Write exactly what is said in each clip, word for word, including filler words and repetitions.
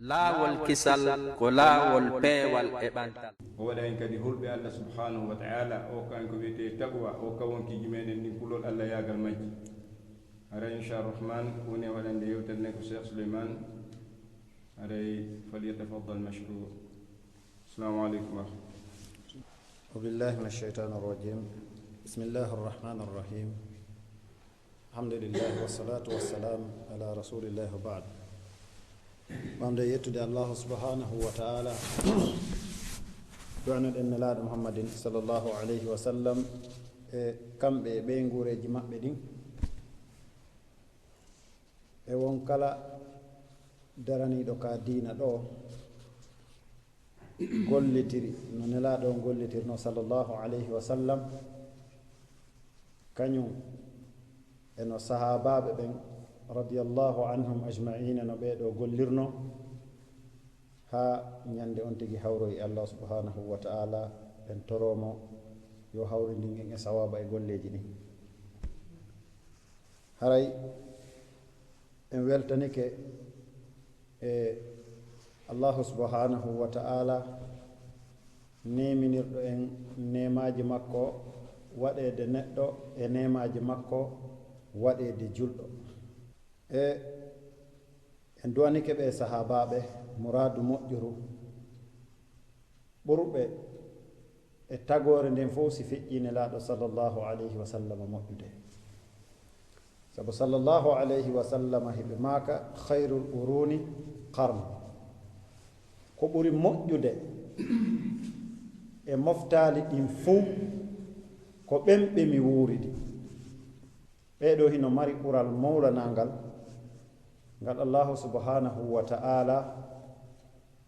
Laawol kisal ko laawol peewal e ɓantal. O waɗa en kadi hulɓe Allah subhanahu wa ta'ala, o kan ko wiyetee taqwa, o kan wonkiiji meɗen ɗin kulol Allah yaagal majji. Haray inchallah rahman woni e waɗande yewtere nde ko Cheikh Souleymane. Haray falyatafaddal mashkur. Assalamu aleykum wa rahmatullah. Auzubillahi min alcheytani arrajim. Bismillahi arrahmani arrahim. Alhamdulillahi wassalatu wassalam ala rasulillahi wa baad. Ɓamde yettude Allahu subhanahu wa ta'ala, du'anoɗen Nelaaɗo Muhammadin sallallahu alayhi wa sallam e kamɓe e ɓeynguureeji maɓɓe ɗin, e won kala daraniiɗo ka diina ɗo gollitiri no Nelaaɗo on gollitirno sallallahu alayhi wa sallam, kañum e no sahaabaaɓe ɓen radiyallahu anhum ajmaina no ɓee ɗoo gollirno, haa ñande on tigi hawroyi e Allah subhanahu wa ta'ala, ɓen toroo mo yo hawrindin en e sawaaba e golleeji ɗin. Haray en weltanike e Allahu subhanahu wa ta'ala neeminirɗo en neemaaji makko waɗeede neɗɗo e neemaaji makko waɗeede julɗo. E en du'anike ɓee sahaabaaɓe muraadu moƴƴuru ɓurɓe e tagoore nden fof si feƴƴii Nelaaɗo sallallahu alayhi wa sallam moƴƴude. Sabu sallallahu alayhi wa sallam hiɓe maaka, "Khayrul quruni qarni." Ko ɓuri moƴƴude e moftaali ɗin fof ko ɓen ɓe mi wuuridi. Ɓee ɗoo hino mari ɓural mawlanangal ngal Allahu subhanahu wa ta'ala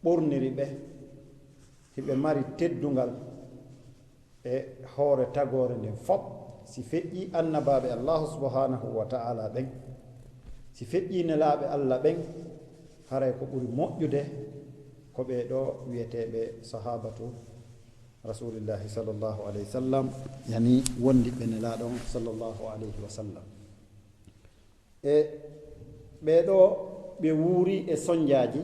ɓorniri ɓe, hiɓe mari teddungal e hoore tagoore nden fof. Si feƴƴii annabaaɓe Allahu subhanahu wa ta'ala ɓen, si feƴƴii nelaaɓe Allah ɓen, haray ko ɓuri moƴƴude ko ɓee ɗoo wiyeteeɓe sahaabatu Rasulillahi sallallahu alayhi wa sallam, yani wondiɓɓe Nelaaɗo on sallallahu alayhi wa sallam. E ɓee ɗoo ɓe wuuri e sonjaaji,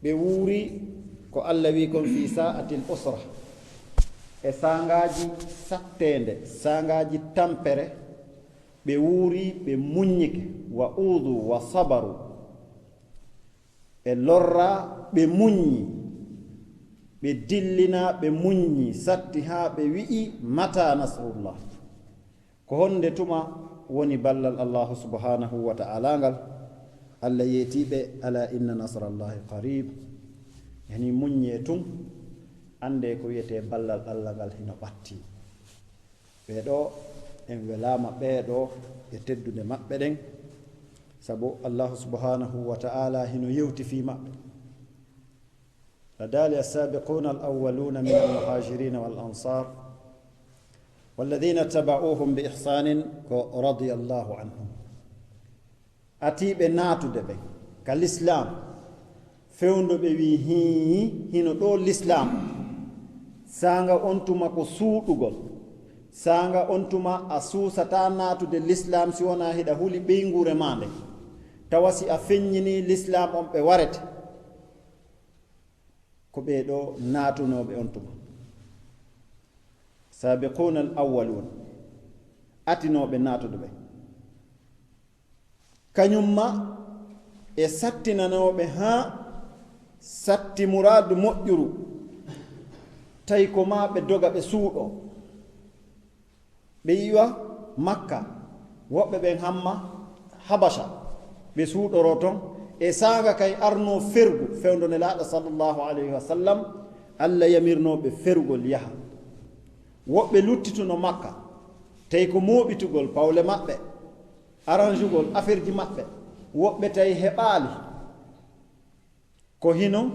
ɓe wuuri ko Allah wii kon fii sa'atil usra, e saangaaji satteende, saangaaji tampere, ɓe wuuri ɓe muññike, wa uudu wa sabaru. Ɓe lorraa, ɓe muññi, ɓe dillinaa, ɓe muññi, satti haa ɓe wi'i, "Mata nasrullah?" Ko honde tuma woni ballal Allahu subhanahu wa ta'ala ngal? Allah yeetii ɓe, "Ala inna nasrallahi qarib." Yani muññee tun, anndee ko wiyetee ballal Allah ngal hino ɓattii. Ɓee ɗoo en welaama ɓee ɗoo e teddunde maɓɓe ɗen, sabu Allahu subhanahu wa ta'ala hino yewti fii maɓɓe. La daali, "As-sabiquna al-awwaluna min al-muhajirina wal ansar, walladhina taba'uhum bi ihsanin," ko radiyallahu anhum. Atiiɓe naatude ɓen ka lislaam, fewndo ɓe wi'i, "Hii, hino ɗoo lislaam." Saanga on tuma ko suuɗugol. Saanga on tuma a suusataa naatude lislaam si wonaa hiɗa huli ɓeynguure maa nden. Tawa si a feññinii lislaam on ɓe warete. Ko ɓee ɗoo naatunooɓe on tuma. Sabiquna al-awwalun. Atinooɓe naatude ɓen. Kañum ma e sattinanooɓe haa satti muraadu moƴƴuru, tawi ko maa ɓe doga ɓe suuɗoo. Ɓe iwa Makka, woɓɓe ɓen hamma Habasha, ɓe suuɗoroo ton. E saanga kay arnoo fergu, fewndo Nelaaɗo sallallahu alayhi wa sallam, Allah yamirnoo ɓe ferugol yaha. Woɓɓe luttituno Makka, tawi ko mooɓitugol pawle maɓɓe, arrangugol affaire ji maɓɓe, woɓɓe tawi heɓaali. Ko hino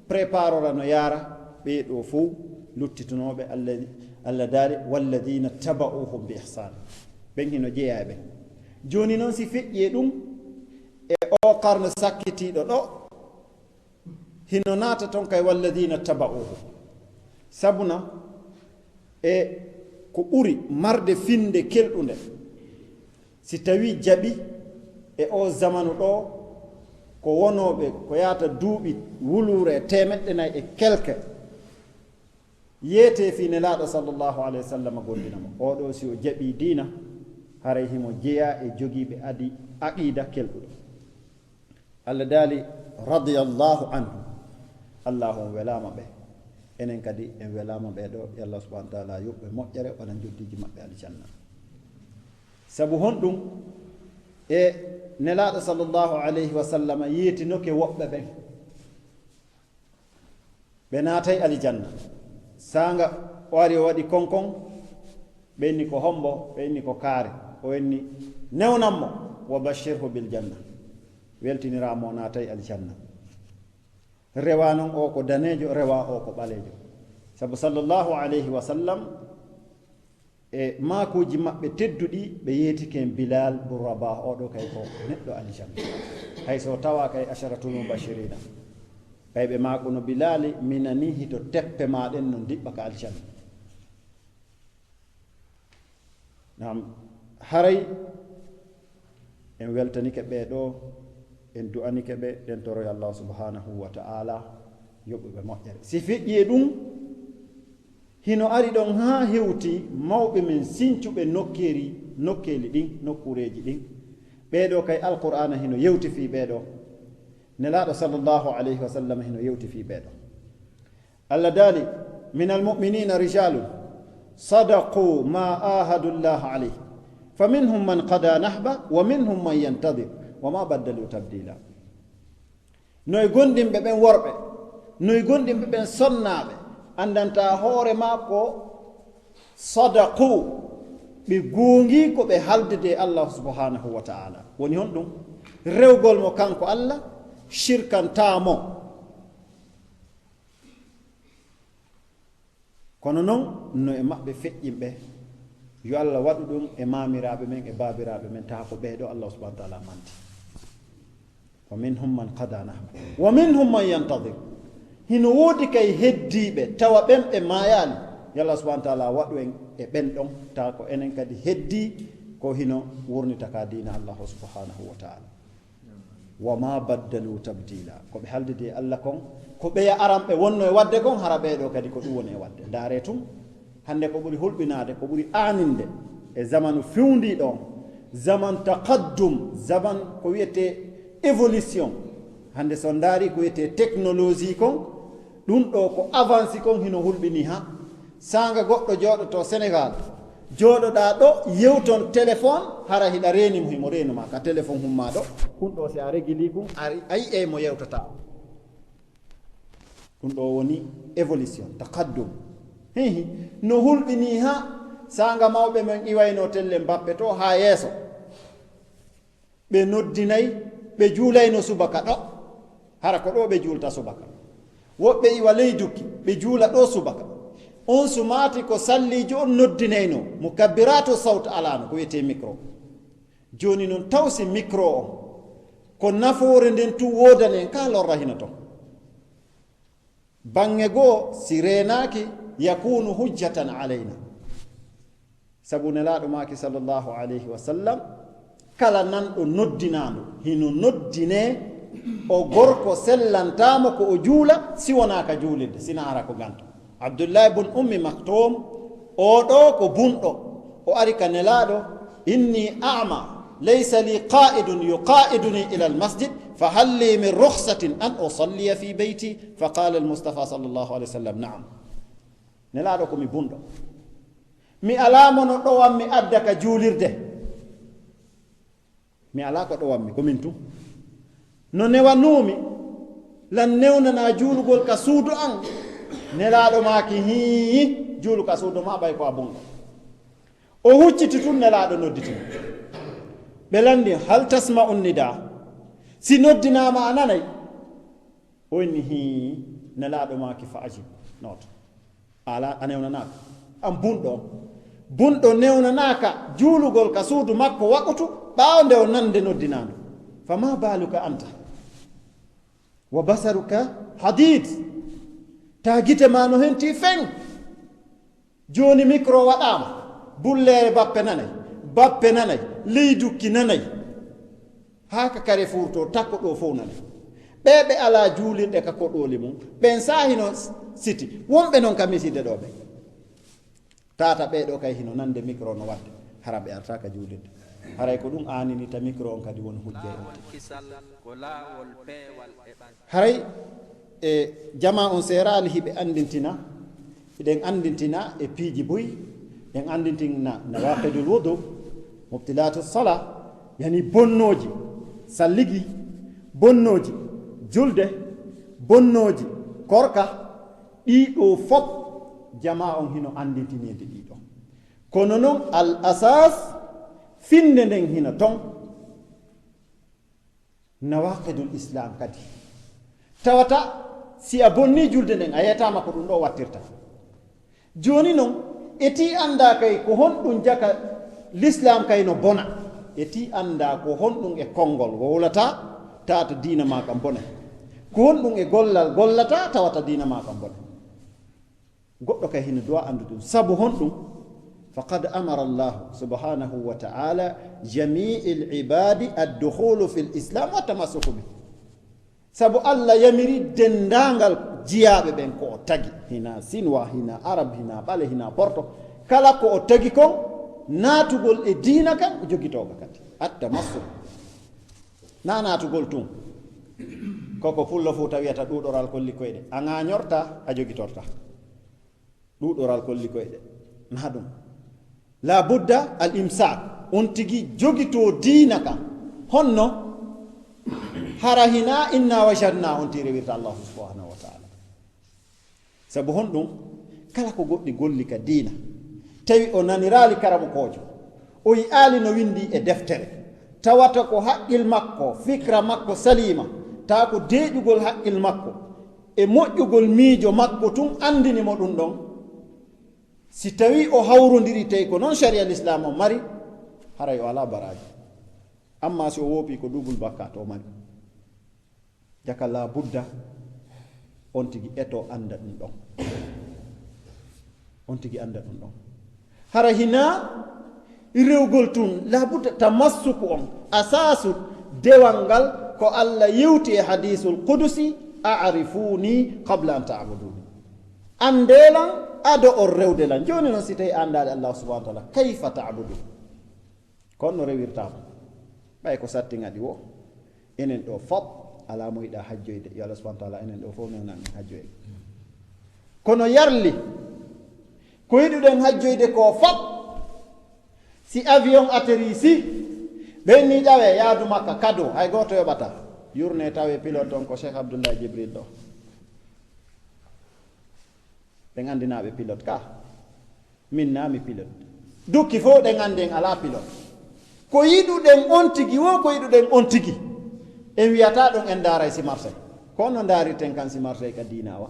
préparora no yaara ɓee ɗoo fow luttitunooɓe Allah, Allah daali, "Walladina taba'uhum bi ihsan." Ɓen hino jeyaa e ɓen. Jooni non si feƴƴi e ɗum, e o qarne sakkitiiɗo ɗo, hino naata ton kay, "Walladina taba'uhum." Sabuna e ko ɓuri marde finde kelɗunde, si tawii jaɓi e o zamanu ɗo, ko wonooɓe ko yaata duuɓi wuluure e teemeɗɗe nayi e kelke, yeetee fii Nelaaɗo sallallahu alayhi wa sallam gollina mo. Oo ɗoo, si o jaɓii diina, haray himo jeyaa e jogiiɓe adi aqiida kelɗuɗo. Allah daali, "Radiyallahu anhu." Allaahu on welaama ɓe. Enen kadi en welaama ɓee ɗoo. Yo Allah subhanahu wa taala yoɓ ɓe moƴƴere, waɗa njoddiiji maɓɓe aljanna. Sabu honɗum? E Nelaaɗo sallallahu alayhi wa sallam yeetinoke woɓɓe ɓen. Ɓe naatay aljanna. Saanga o ari o waɗi konkon, ɓe inni ko hombo, ɓe inni ko kaari. O inni, "Newnan mo, wa bashirhu bil janna." Weltiniraa mo, o naatay aljanna. Rewaa non o ko daneejo, rewaa o ko ɓaleejo. Sabu sallallahu alayhi wa sallam, e maakuuji maɓɓe tedduɗi, ɓe yeetike en Bilal bun Rabah, oo ɗoo kay ko neɗɗo aljanna. Hay so tawaa kay asharatul mubashirina. Ɓay ɓe maakuno, "Bilali, minani hito teppe maa ɗen non diɓɓa ka aljanna." Naam, haray en weltanike ɓee ɗoo, en du'anike ɓe, ɗen toroy Allah subhanahu wa ta'ala yoɓuɓe moƴƴere. Si feƴƴi e ɗum, hino ari ɗon haa hewti mawɓe men sincuɓe nokkeeri, nokkeeli ɗin, nokkuureeji ɗin. Ɓee ɗoo kay Alqur'aana hino yewti fii ɓee ɗoo. Nelaaɗo sallallahu alayhi wa sallam hino yewti fii ɓee ɗoo. Allah daali, "Minal mu'minina rijalun sadaqu ma ahadullaha alayhi. Faminhum man qada nahba, wa minhum man yantadir, wa ma baddalu tabdila." No e gomɗinɓe ɓen worɓe, no e gomɗinɓe ɓen sonnaaɓe, anndantaa hoore maa ko sadaqu, ɓe goongii ko ɓe haaldude e Allah subhanahu wa ta'ala. Woni honɗum? Rewgol mo kanko Allah, shirkantaa mo. Kono non, no e maɓɓe feƴƴinɓe, yo Allah waɗu ɗum e maamiraaɓe men, e baabiraaɓe men, taa ko ɓee ɗoo Allah subhanahu wa ta'ala manti. "Wa minhum man qada nahba, wa minhum man yantadir." Hino woodi kay heddiiɓe, tawa ɓen ɓe maayaali. Yo Allah subhanahu wa ta'ala waɗu en e ɓen ɗon, taa ko enen kadi heddii ko hino wurnita ka diina Allah subhanahu wa ta'ala. "Wa ma baddalu tabdila." Ko ɓe haaldude e Allah kon, ko ɓeya aran ɓe wonno e waɗde kon, hara ɓee ɗoo kadi ko ɗum woni e waɗde. Ndaaree tun, hannde ko ɓuri hulɓinaade, ko ɓuri aaninde e zamanu fewndiiɗo on, zaman taqaddum, zaman ko wiyetee évolution. Hannde so on ndaarii ko wiyetee technologie kon, ɗum ɗoo ko avance kon hino hulɓinii haa saanga goɗɗo jooɗoto Senegal, jooɗoɗaa ɗoo, yewton téléphone, hara hiɗa reeni mo, himo reenu maa ka téléphone hummaa ɗoo. Kun ɗoo si a régili kun, a, a yi'ay mo yewtataa. Ɗum ɗoo woni évolution, taqaddum. Hihi, no hulɓinii haa saanga mawɓe men iwaynoo telle Mbappe to haa yeeso. Ɓe noddinay, ɓe juulayno subaka ɗoo. Hara ko ɗoo ɓe juulta subaka. Woɓɓe iwa ley dukki, ɓe juula ɗoo subaka. On sumaati ko salliijo on noddinaynoo, mukabbiraatu sawt alaano, ko wiyetee micro. Jooni non, taw si micro on, ko nafoore nden tun woodani en, ka lorra hino ton. Baŋŋe goo, si reenaaki, yakunu hujjatan alayna. Sabu Nelaaɗo maaki, sallallahu alayhi wa sallam, kala nanɗo noddinaandu, hino noddinee o gorko sellantaa mo ko o juula, si wonaa ka juulirde, si na ara ko ganto. Abdullahi bun Ummi Maktum, oo ɗoo ko bunɗo, o ari ka Nelaaɗo, "Inni a'ma, laysa li qa'idun yuqa'iduni ila al-masjid, fa hal li min rukhsatin an usalliya fi bayti?" Fa qala al-Mustafa sallallahu alayhi wa sallam, "Na'am." Nelaaɗo, ko mi bunɗo. Mi alaa mo no ɗowan mi adda ka juulirde. Mi alaa ko ɗowan mi, ko min tun. No newanuumi, lan newnanaa juulugol ka suudu an. Nelaaɗo maaki, "Hii, juulu ka suudu maa, ɓay ko a bunɗo." O hucciti tun, Nelaaɗo nodditi mo. Ɓe lanndi, "Hal tasma'u nida?" Si noddinaama, a nanay? O inni, "Hii." Nelaaɗo maaki, "Fa ajib, nooto." A alaa, a newnanaaka. An bunɗo on. Bunɗo newnanaaka juulugol ka suudu makko waqutu ɓaawo nde o nande noddinaandu. "Fa ma baluka anta? Wa basaruka hadid." Ta gite maa no henti feŋ. Jooni micro waɗaama. Bulleere bappe nanay. Bappe nanay. Ley dukki nanay. Haa ka Carrefour to, takko ɗoo fow nanay. Ɓee ɓe alaa juulirɗe ka koɗooli mum, ɓen saa hino siti. Wonɓe non ka miside ɗoo ɓe. Tata ɓee ɗoo kay hino nande micro no waɗde, hara ɓe arta ka juulirde. Haray ko ɗum aanini ta micro on kadi woni hujja e on. Haray e jama on seeraali hiɓe anndintina, hiɗen anndintina e piiji buy, ɗen anndintina nawaqidul wudu, mubtilatu sala, yani bonnooji salligi, bonnooji julde, bonnooji korka, ɗii ɗoo fop jama on hino anndintiniinde ɗii ɗoo. Kono non al asas finde nden hino ton, nawaqidul islam kadi. Tawata si a bonni julde nden, a yeetaama ko ɗum ɗoo wattirta. Jooni non, e tii anndaa kay ko honɗum jaka l'islam kay no bona. E tii anndaa ko honɗum e konngol wowlata, tata diina maa kan bona. Ko honɗum e gollal gollata, tawata diina maa kan bona. Goɗɗo kay hino duwa anndu ɗum. Sabu honɗum? Faqad amara Allahu subhanahu wa ta'ala jami'il ibadi ad-dukhulu fil islam wa tamassuku bih. Sabu Allah yamiri denndaangal jiyaaɓe ɓen ko o tagi. Hina Sinwa, hina Arab, hina Ɓale, hina Porto. Kala ko o tagi kon, naatugol e diina kan, jogitooga kadi. At-tamassuk. Na naatugol tun. Koko pullo Fuuta wiyata ɗuuɗoral kolli koyɗe. A ŋaañorta, a jogitorta. Ɗuuɗoral kolli koyɗe. Na ɗum. La budda al imsak. On tigi jogito diina kan. Honno? Hara hina inna wajadna on ti rewirta Allahu subhanahu wa ta'ala. Sabu honɗum? Kala ko goɗɗi golli ka diina, tawi o naniraali karamokoojo, o yi'aali no windi e deftere, tawata ko haqqil makko, fikra makko saliima, taa ko deeƴugol haqqil makko e moƴƴugol miijo makko tun anndini mo ɗum ɗon. Si tawi o hawrondiri tawi ko non sharia l'islam o mari, haray o alaa baraaji. Amma si o woopi ko double bakkat o mari. Jaka la budda, on tigi eto annda ɗum ɗon. On tigi annda ɗum ɗon. Hara hina rewgol tun, la budda tamassuku on, asasu dewal ngal ko Allah yewti e hadisul qudusi, "A'rifuni qabla an ta'buduni." Anndelan ado on rewdelan. Jooni non si tawi anndaali Allah subhanahu wa ta'ala, kayfa ta'budu? Kono no rewirtaama. Ɓay ko sattiŋaɗi wo, enen ɗo fop alaa mo yiɗa hajjoyde. Yo Allah subhanahu wa ta'ala enen ɗo fof newnan en hajjoyde. Kono yarli, ko yiɗuɗen hajjoyde ko fop, si avion atterri si, ɓen ni ƴawe yaadu Makka kado, hay gooto yoɓata. Yurne tawe pilote on ko Cheikh Abdoulaye Jibril ɗo. Ɓen anndinaaɓe pilote ka. Min na mi pilote. Dukki fof ɗen anndi en alaa pilote. Ko yiɗuɗen on tigi wo, ko yiɗuɗen on tigi. En wiyata ɗon en ndaaray si marsay. Ko no ndaarirten kan si marsay ka diina wa?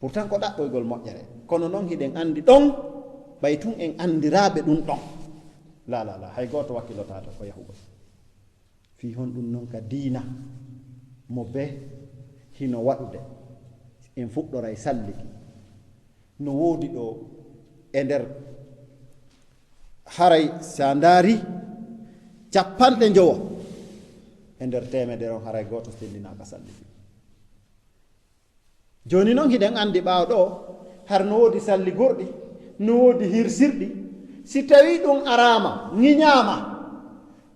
Pourtant ko ɗaɓɓoygol moƴƴere. Kono non hiɗen anndi ɗon, ɓay tun en anndiraaɓe ɗum ɗon. La, la, la, hay gooto wakkilotaata ko yahugol. Fii honɗum non ka diina mo be hino waɗude, en fuɗɗoray salligi. No woodi ɗo e nder, haray sa ndaari, capanɗe njowo e nder teemedere on, haray gooto sellinaaka salligi. Jooni non hiɗen anndi ɓaawo ɗo, har no woodi salligorɗi, no woodi hirsirɗi. Si tawi ɗum araama, ŋiñaama,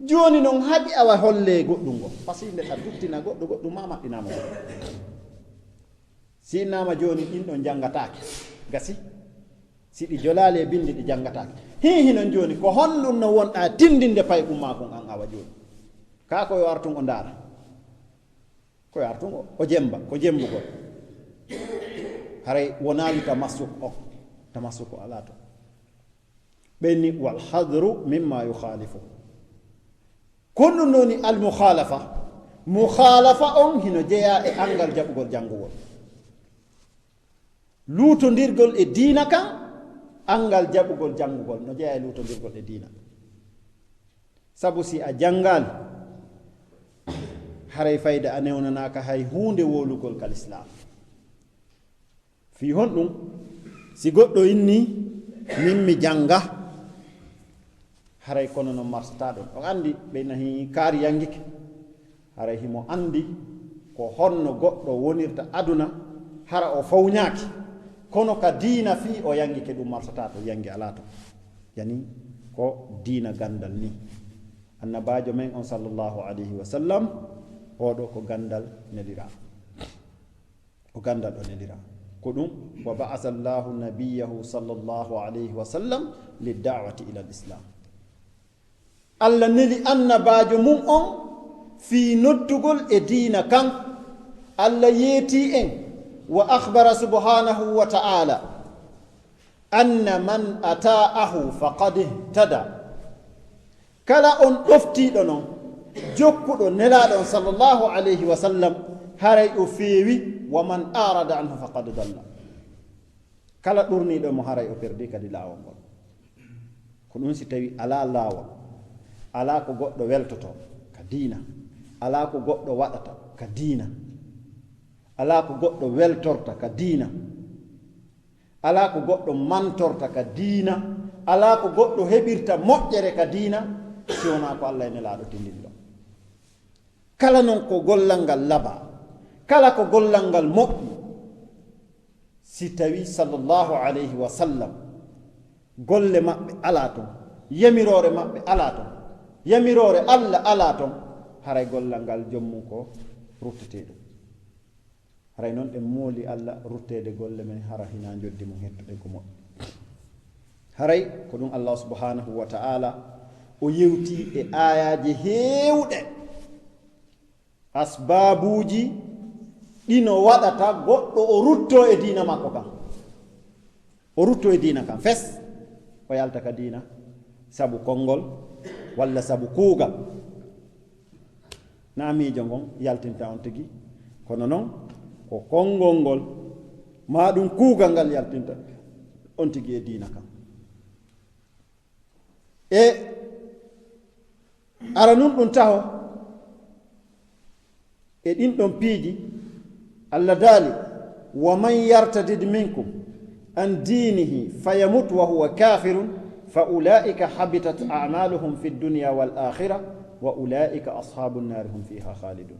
jooni non haɗi awa holle goɗɗum ngo. Parce que nde a duttina goɗɗo, goɗɗum ma maɓɓinaama goɗɗum. Si innama jooni ɗin ɗon janngataake, gasi. Si ɗi jolaali e binndi, ɗi janngataake. Hii hinon jooni, ko honɗum no wonɗa tinndinde paykum maa kun an awa jooni? Kaa ko yo artun o ndaara. Ko yartun o, o jemba, ko jembugol. Haray wonaali tamassuk o. Tamassuk o alaa to. Ɓen ni, "Wal hadru mimma yukhalifu." Kon ɗum woni al mukhalafa. Mukhalafa on hino jeyaa e anngal jaɓugol janngugol. Luutondirgol e diina kan, anngal jaɓugol janngugol no jeyaa e luutondirgol e diina. Sabu si a janngaali, haray fayda a newnanaaka hay huunde wowlugol ka lislaam. Fii honɗum? Si goɗɗo inni, "Min mi jannga," haray kono non marsataa ɗon. On anndi, ɓe nahi kaari yanngike, haray himo anndi Ko honno goɗɗo wonirta aduna hara o fawñaaki, kono ka diina fii o yangike ɗum marsataa to, yangi alaa to. Yani ko diina gandal ni. Annabaajo men on sallallahu alayhi wa sallam, oɗo ko gandal neliraa. Ko gandal o neliraa. Ko ɗum, wa ba'asa Allahu nabiyyahu sallallahu alayhi wa sallam lid da'wati ila al-Islam. Allah neli annabaajo mum on fii noddugol e diina kan. Allah yeetii en wa akhbara subhanahu wa ta'ala, anna man ata'ahu faqad ihtada. Kala on ɗoftiiɗo non, jokkuɗo nelaaɗo on sallallahu alayhi wa sallam, haray o feewi, wa man arada anhu faqad dalla. Kala ɗurniiɗo mo haray o perdi kadi laawol ngol. Ko ɗum si tawi alaa laawol, alaa ko goɗɗo weltoto ka diina, alaa ko goɗɗo waɗata ka diina, alaa ko goɗɗo weltorta ka diina, alaa ko goɗɗo mantorta ka diina, alaa ko goɗɗo heɓirta moƴƴere ka diina, si wonaa ko Allah e nelaaɗo tindini ɗon. Kala non ko gollal ngal labaa, kala ko gollal ngal moƴƴi, si tawi sallallahu alayhi wa sallam golle maɓɓe alaa ton, yamiroore maɓɓe alaa ton, yamiroore Allah alaa ton, haray gollal ngal joom mum ko ruttetee ɗum. Haray non ɗen mooli Allah rutteede golle men, hara hinaa njoddi mum hettuɗen ko moƴƴi. Haray ko ɗum Allah subhanahu wa ta'ala o yewti e aayaaje heewɗe. Asbaabuuji ɗino waɗata goɗɗo o ruttoo e diina makko kan. O ruttoo e diina kan fes, o yalta ka diina sabu konngol walla sabu kuugal. Na miijo ngon yaltinta on tigi, kono non ko konngol ngol, maa ɗum kuugal ngal yaltinta on tigi e diina kan. E ara nun ɗum taho e ɗin ɗon piiji, Allah daali, wa man yartadid minkum an dinihi fayamut wa huwa kafirun fa ulaika habitat a'maluhum fid dunya wal akhirah wa ulaika ashabun nari hum fiha khalidun.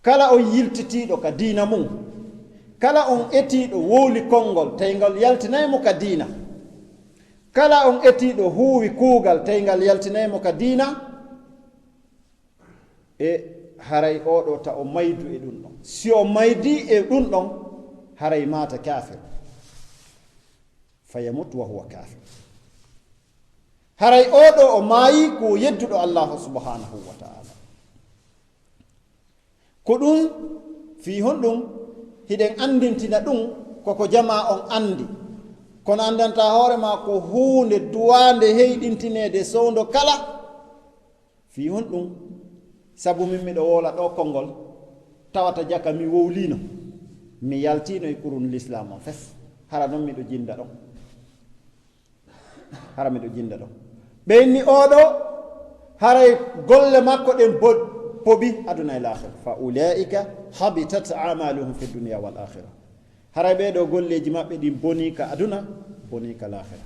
Kala on yiltitiiɗo ka diina mum, kala on etiiɗo wowli konngol, tawi ngal yaltinay mo ka diina, kala on etiiɗo huuwi kuugal, tawi ngal yaltinay mo ka diina, e haray oɗo ta o maydu e ɗum ɗon. Si o maydi e ɗum ɗon, haray maata kafir. Fayamut wa huwa kafir. Haray oɗo o maayi ko yedduɗo Allahu subhanahu wa ta'ala. Ko ɗum, fii honɗum hiɗen anndintina ɗum, koko jamaa on anndi, kono anndanta hoore maa ko huunde duwaande heyɗintineede sowndo kala? Fii honɗum? Sabu min miɗo wowla ɗo konngol, tawata jaka mi wowliino, mi yaltiino e kurun lislaam on fes, hara non miɗo jinnda ɗon. Hara miɗo jinnda ɗon. Ɓe inni oɗo, haray golle makko ɗen bo-, poɓi aduna e laakhira. Fa ulaika habitat amaluhum fi dunya wal akhira. Haray ɓee ɗo golleeji maɓɓe ɗin bonii ka aduna, bonii ka laakhira.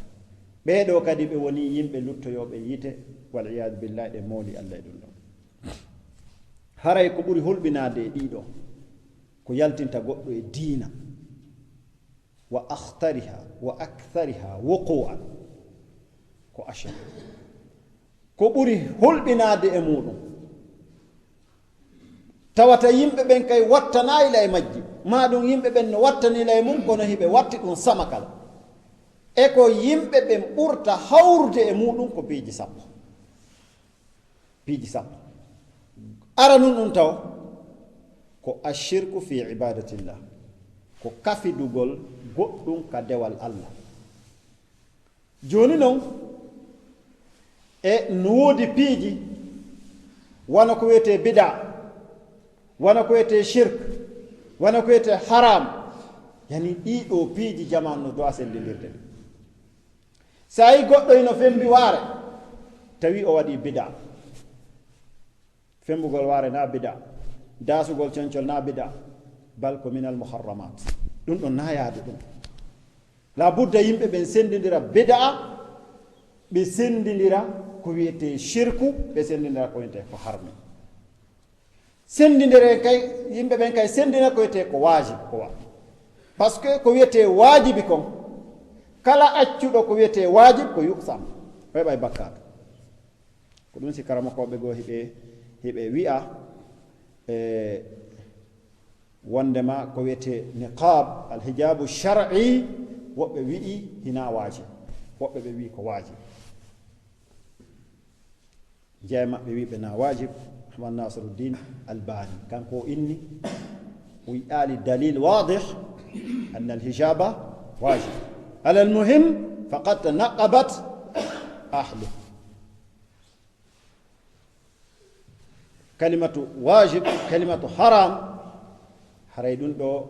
Ɓee ɗo kadi ɓe woni yimɓe luttoyooɓe yiite, wal iyadu billahi, ɗe mooli Allah e ɗum ɗon. Haray ko ɓuri hulɓinaade e ɗiɗo, ko yaltinta goɗɗo e diina. Wa akhtariha, wa akthariha wuqu'an, ko ashirk. Ko ɓuri hulɓinaade e muɗum. Tawata yimɓe ɓen kay wattanaayla e majji, maa ɗum yimɓe ɓen no wattanila e mum, kono hiɓe watti ɗum samakal. E ko yimɓe ɓen ɓurta hawrude e muɗum ko piiji sappo. Piiji sappo. Aranun ɗum taw ko ashirku fi ibadatillah, ko kafidugol goɗɗum ka dewal Allah. Jooni non, e no woodi piiji, wano ko wiyetee bida, wano ko wiyetee shirk, wano ko wiyetee haram. Yani ɗii ɗoo piiji jamaanu no dowa sellindirde ɗi. So a yi goɗɗo ino fembi waare, tawi o waɗi bida. Fembugol waare na bida, daasugol concol na bida, bal ko minal muharramat. Ɗum ɗon na yaadu ɗum. La budda yimɓe ɓen senndindira bida, ɓe senndindira ko wiyetee shirku, ɓe senndindira ko wiyetee ko harmi. Senndindere kay, yimɓe ɓen kay senndina ko wiyetee ko waajib ko wa. Parce que ko wiyetee waajibi kon, kala accuɗo ko wiyetee waajib ko yuqsam, o heɓay bakkaatu. Ko ɗum si karamokooɓe goo hiɓe, hiɓe wi'a, e, wondema ko wiyetee niqaab, alhijaabu shar'i, woɓɓe wi'i hinaa waajib, woɓɓe ɓe wi'i ko waajib. Jeya maɓɓe wiɓe na waajib, Ahmad Nasiruddin Albani. Kanko o inni, o yi'aali dalil waadih anna alhijaba waajib. Ala almuhim, faqad tanaqabat ahlu. Kalimatu waajib, kalimatu haram, haray ɗum ɗo,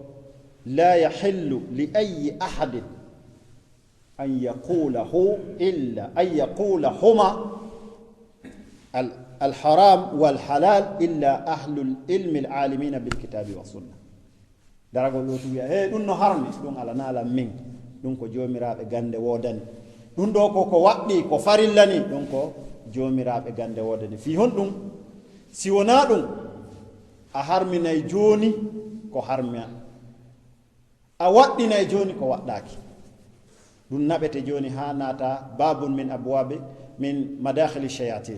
la yahillu li ayyi ahadin an yaqulahu illa, an yaqulahuma al-, al-haram wal halal illa ahlul ilmi al-alimina bil kitabi wa sunna. Daragol ɗo tun wi'a, "He, ɗum no harmi," ɗum alanaala min. Ɗum ko joomiraaɓe gannde woodani. Ɗum ɗo ko, ko waɗɗi, ko farillani, ɗum ko joomiraaɓe gannde woodani. Fii honɗum? Si wonaa ɗum, a harminay jooni ko harmi a waɗɗinay jooni ko waɗɗaaki. Ɗum naɓete jooni haa naata babun min abwabi, min madakhili shayatin.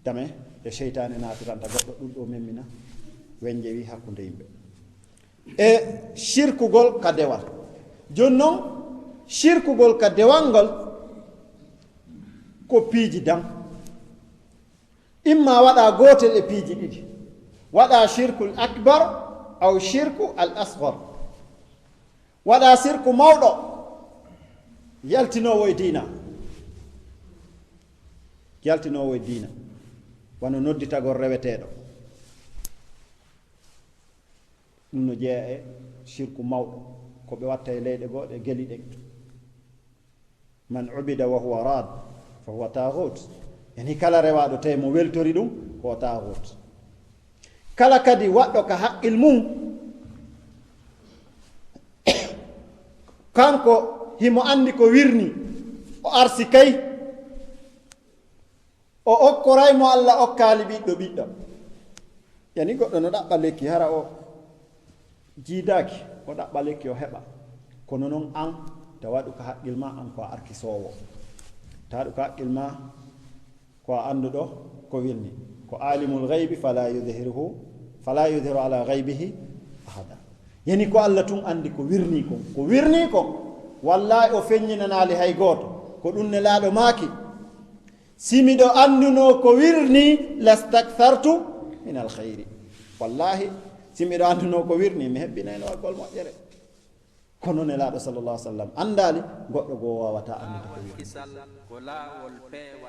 Tame ɗe seytaane naatiranta goɗɗo, ɗum ɗo memmina wenjewi hakkunde yimɓe. E shirkugol ka dewal. Jooni non, shirkugol ka dewal ngol ko piiji dan. Imma waɗa gootel e piiji ɗiɗi. Waɗa shirkul akbar aw shirku al asghar. Waɗa shirku mawɗo, yaltinoowo e diina. Yaltinoowo e diina. Wano nodditagol reweteeɗo. Ɗum no jeya e shirku mawɗo. Ko ɓe watta e leyɗe goo ɗe geli ɗen. Man ubida wa huwa rad, fa huwa taaghut. Yani kala rewaaɗo tawi mo weltori ɗum, ko o taaghut. Kala kadi waɗɗo ka haqqil mum, kanko himo anndi ko wirni, o arsi kay, o okkoray mo Alla okkaali ɓiɗɗo ɓiɗɗo. Yani goɗɗo no ɗaɓɓa lekki, hara o jiidaaki, o ɗaɓɓa lekki o heɓa. Kono non an, tawa ɗum ka haqqil ma, an ko a arkisoowo. Tawa ɗum ka haqqil ma, ko a annduɗo ko wirni. Ko alimul ghaybi fala yudhiruhu, fala yudhiru ala ghaybihi ahada. Yani ko Alla tun anndi ko wirni kon. Ko wirni kon, wallahi o feññinanaali hay gooto. Ko ɗum Nelaaɗo maaki. Si miɗo anndunoo ko wirni, lastakthartu min alkhayri. Wallahi, si miɗo anndunoo ko wirni, mi hebbinayno waggol moƴƴere. Kono Nelaaɗo sallallahu alaihi wasallam anndaali, goɗɗo goo waawataa anndude ko wirni.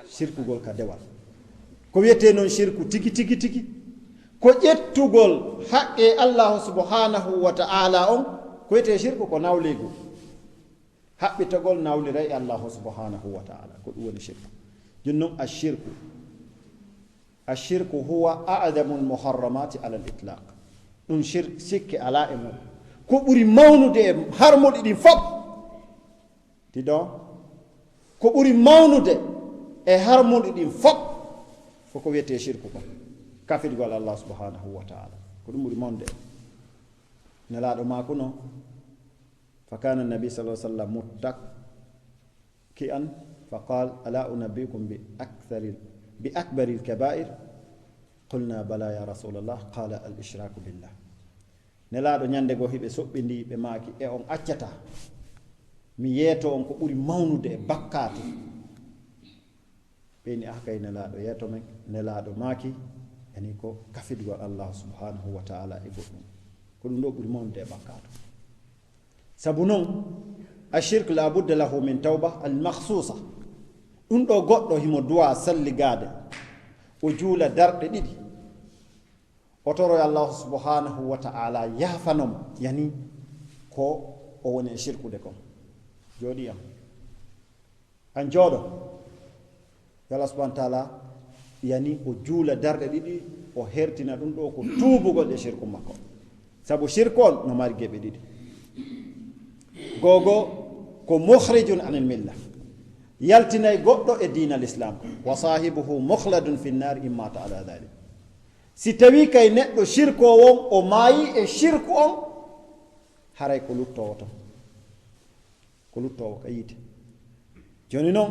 Shirkugol ka dewal. Ko wiyetee non shirku tigi, tigi, tigi, ko ƴettugol haqqe Allahu subhanahu wa ta'ala on, ko wiyetee shirku ko nawleegu. Haɓɓitagol nawliray e Allahu subhanahu wa ta'ala. Ko ɗum woni shirku. Jooni non ashirku. Ashirku huwa a'zamul muharramati alal itlaq. Ɗum shir-, sikke alaa e mum. Ko ɓuri mawnude e harmuɗi ɗin fop. Tiɗo. Ko ɓuri mawnude e harmuɗi ɗin fop. Ko ko wiyetee shirku kon. Kafidgol Allah subhanahu wa ta'ala. Ko ɗum ɓuri mawnude. Nelaaɗo maakuno. فكان النبي صلى الله عليه وسلم متكئا فقال: ألا أنبئكم بأكثر، بأكبر الكبائر؟ قلنا: بلى يا رسول الله. قال: الإشراك بالله. Nelaaɗo ñande goo hiɓe soɓɓindii, ɓe maaki: "E on accataa mi yeeto on ko ɓuri mawnude e bakkaatu?" Ɓe inni: "Ah, kay Nelaaɗo, yeeto men." Nelaaɗo maaki, yani ko kafidgol Allah subhanahu wa ta'ala e goɗɗum. Ko ɗum ɗo ɓuri mawnude e bakkaatu. Sabu non, ashirk la budda lahu min tawba al makhsusa. Ɗum ɗo goɗɗo himo duwa salligaade, o juula darɗe ɗiɗi, o toroya Allah subhanahu wa ta'ala yaafano mo, yani ko o woni e shirkude kon. Jooɗi am. An jooɗo. Yo Allah subhanahu wa ta'ala, yani o juula darɗe ɗiɗi, o hertina ɗum ɗo ko tuubugol e shirku makko. Sabu shirku on no mari geɓe ɗiɗi. Gogo ko mukhrijun anil milla. Yaltinay goɗɗo e diina l'islam. Wa sahibuhu mukhladun fin nar in mata ala dhalik. Si tawii kay neɗɗo sirkoowo on, o maayii e sirku on, haray ko luttoowo ton. Ko luttoowo ka yiite. Jooni non,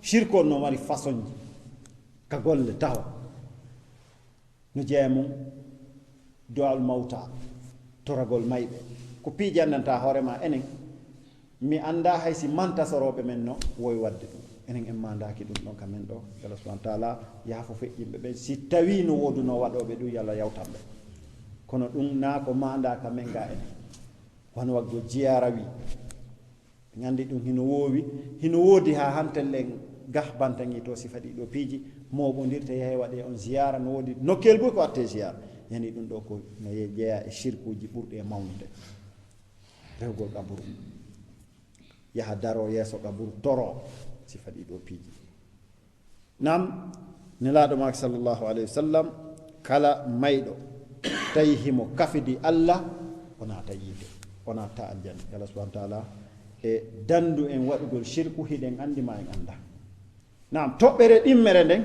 sirku on no mari fasonji ka golle taho. No jeyaa e mun du'aul mawta, toragol mayɓe. Ko piiji anndantaa hoore maa enen. Mi anndaa hay si mantasorooɓe men no wowi waɗde ɗum. Enen en maandaaki ɗum ɗon ka men ɗoo. Yo Allah subhanahu wa ta'ala yaafo feƴƴinɓe ɓen. Si tawii no woodunoo waɗooɓe ɗum, yo Allah yawtan ɓe. Kono ɗum naa ko maandaa ka men gaa enen. Wano waggol jiyaara wii. En anndi ɗum hino woowi, hino woodi haa hanten len gah bantangi to sifa ɗii ɗoo piiji, mooɓondirte yahe waɗe on ziyaara, no woodi nokkel buy ko watte ziyaara. Yani ɗum ɗoo ko no ye-, jeyaa e sirkuuji ɓurɗi e mawnude. Rewgol qaburu. Yaha daroo yeeso qaburu toroo sifa ɗii ɗoo piiji. Naam, Nelaaɗo maako sallallahu alayhi wa sallam, kala mayɗo tawi himo kafidi Allah, o naata yiite, o naata aljanna. Yo Allah subhanahu wa ta'ala e dandu en waɗugol sirku, hiɗen anndi maa en anndaa. Naam, toɓɓere ɗimmere nden,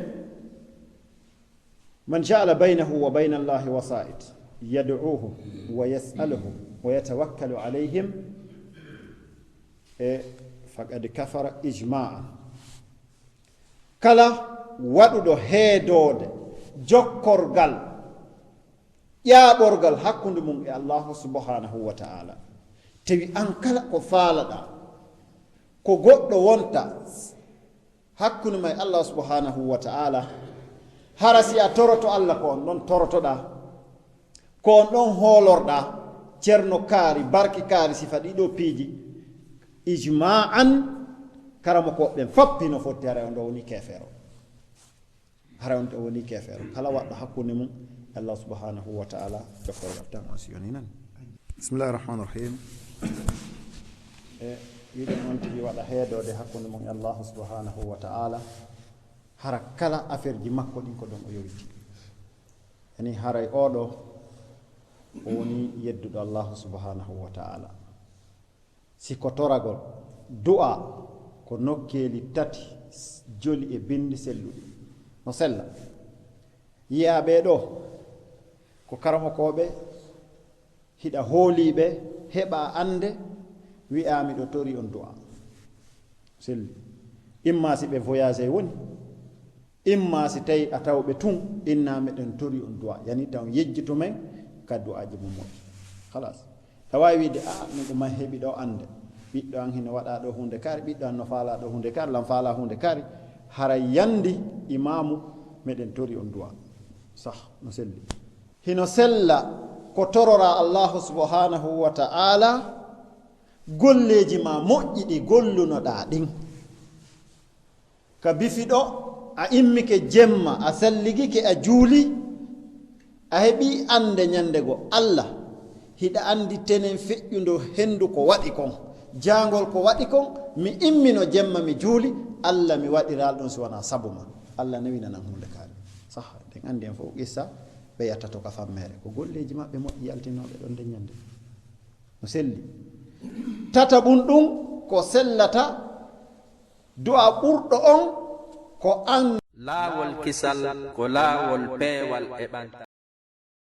"Man ja'ala baynahu wa bayna Allahi wasa'it, yad'uhu wa yas'aluhu wa yatawakkalu alayhim, e faqad kafara ijma'an." Kala waɗuɗo heedoode, jokkorgal, ƴaaɓorgal hakkunde mum e Allahu subhanahu wa ta'ala. Tawi an kala ko faalaɗaa, ko goɗɗo wonta hakkunde ma e Allahu subhanahu wa ta'ala, hara si a toroto Allah ko on ɗon torotoɗaa, ko on ɗon hoolorɗaa, Ceerno kaari, Barki kaari, sifa ɗii ɗoo piiji, ijma'an, karamokooɓe ɓen fop hino fotti, haray on ɗoo woni keefeero. Haray on ɗoo woni keefeero. Kala waɗɗo hakkunde mum e Allah subhanahu wa ta'ala, jokkorgal tan on si yoni nan. Bismillahir Rahmanir Rahim. E yiɗen on tigi waɗa heedoode hakkunde mum e Allah subhanahu wa ta'ala. Hara kala affaire ji makko ɗin ko ɗon o yowiti. Yani haray oo ɗoo o woni yedduɗo Allahu subhanahu wa ta'ala. Si ko toragol, du'a ko nokkeeli tati s-, joli e binndi selluɗi. No sella. Yi'aa ɓee ɗoo ko karamokooɓe, hiɗa hoolii ɓe, heɓaa annde, wi'aa miɗo torii on du'a. Selli. Imma si ɓe voyage woni, imma si tawi a taw ɓe tun, inna miɗen torii on du'a. Yani taw yejjito men ka du'aaji mum moƴƴi. Khalas. A waawi wi'ude, "A, min ɗum an heɓi ɗoo annde. Ɓiɗɗo an hino waɗa ɗoo huunde kaari, ɓiɗɗo an no faala ɗoo huunde kaari, lan faala huunde kaari." Hara yandi imaamu, miɗen torii on du'a. Sah, no selli. Hino sella ko tororaa Allahu subhanahu wa ta'ala, golleeji maa moƴƴi ɗi gollunoɗaa ɗin. Ka bifi ɗoo, a immike jemma, a salligike, a juuli, a heɓi annde ñande goo. Allah, hiɗa anndi tenen feƴƴundo henndu ko waɗi kon, jaangol ko waɗi kon, mi immino jemma mi juuli, Allah mi waɗiraa ɗum si wanaa sabu maa. Allah newinanan huunde kaari. Sah, ɗen anndi en fof qissa, ɓe yattato ka fammeere. Ko golleeji maɓɓe moƴƴi yaltinooɓe ɗon nden ñande. No selli. Tataɓun ɗum ko sellata du'a ɓurɗo on ko an. Laawol kisal ko laawol peewal e ɓantal.